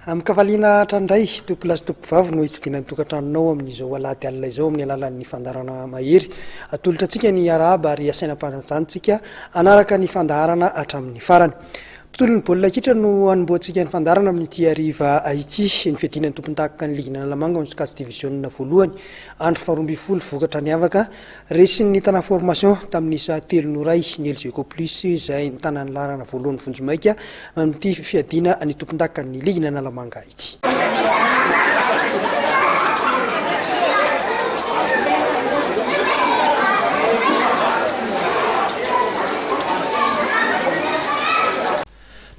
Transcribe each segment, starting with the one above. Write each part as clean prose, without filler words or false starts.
Amin-kafaliana hatrany indray, tompolahy sy tompovavy no hitsidina ny tokantranonao amin'izao alahady alina izao amin'ny alalan'ny fandaharana mahery. Atolotra antsika ny arahaba ary asaina am-panajana antsika hanaraka ny fandaharana hatramin'ny farany. Tontolon'ny baolina kitra no hanombohantsika ny fandaharana amin'ity hariva ity. Ny fiadiana ny tompon-daka ny ligin'Analamanga ao amin'ny sokajy diviziona voalohany, andro faharoa ambin'ny folo vokatra niavaka. Resin'ny Tana Formation tamin'ny isa telo no iray ny Elgeco Plus izay nitana ny laharana voalohany vonjimaika amin'ity fiadiana ny tompondakan'ny ligin'Analamanga ity.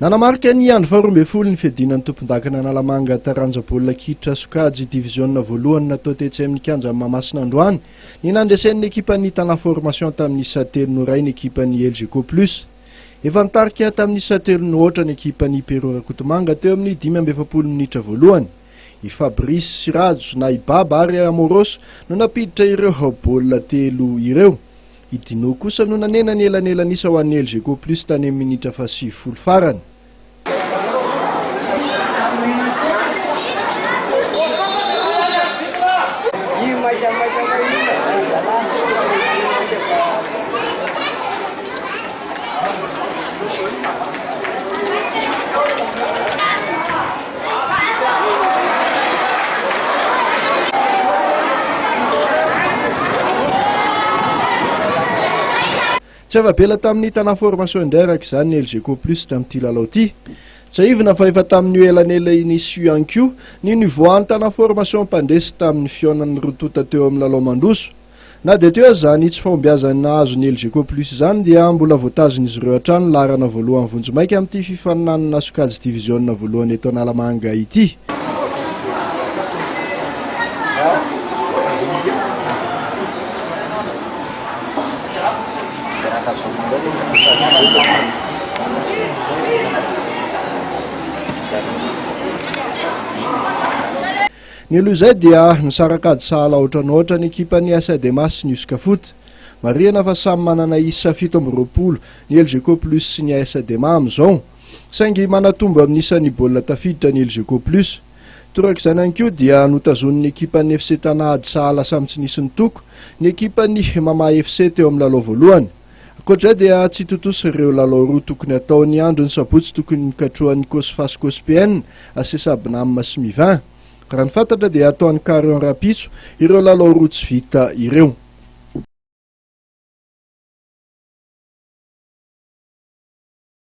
Nanamarika ny andro faharoa ambin'ny folo ny fiadiana ny tompondakan'Analamanga taranja baolina kitra sokajy diviziona voalohany natao tetsy amin'ny kianjan'i Mahamasina androany ny nandresen'ny ekipan'ny Tana Formation tamin'ny isa telo no iray ny ekipan'ny Elgeco Plus. Efa nitarika tamin'ny isa telo no aotra ny ekipan'i Pierrot Rakotomanga teo amin'ny 45 minitra voalohany. I Fabrice sy Rajo na i Baba ary Amoros no nampiditra ireo baolina telo ireo. I Dino kosa no nanena ny elanelan'isa ho an'ny Elgeco Plus tany amin'ny minitra faha-90 farany. Tsy afa-bela tamin'ny Tana Formation indray araka izany ny Elgeco Plus tamin'ity lalao ity. Tsiahivina fa efa tamin'io elanelan'Isy io ihany koa ny nivoahan'ny Tana Formation mpandresy tamin'ny fihaonan'ny roa tonta teo amin'ny lalao mandroso. Na dia teo aza izany tsy fahombiazana nahazo ny Elgeco Plus izany dia mbola voatazon'izy ireo hatrany ny laharana voalohany vonjimaika amin'ity fifaninanana sokajy diviziona voalohany eto Analamanga ity. Ny aloha izay dia nisaraka ady sahala aotra no aotra ny ekipan'ny AS Adema sy ny Uscafoot. Marihana fa samy manana isa 27 ny Elgeco Plus sy ny AS Adema amin'izao. Saingy manatombo amin'ny isan'ny baolina tafiditra ny Elgeco Plus. Torak'izany ihany koa dia notazonin'ny ekipan'ny FC Tana ady sahala samy tsy nisy nitoko ny ekipan'ny Mama FC teo amin'ny lalao voalohany. Ankoatra izay dia tsy tontosa ireo lalao roa tokony hatao ny andron'ny sabotsy tokony nikatrohan'ny Cosfa sy Cospn, Asesabnam sy Mivin. Raha ny fantatra dia hatao any Carion rahampitso ireo lalao roa tsy vita ireo.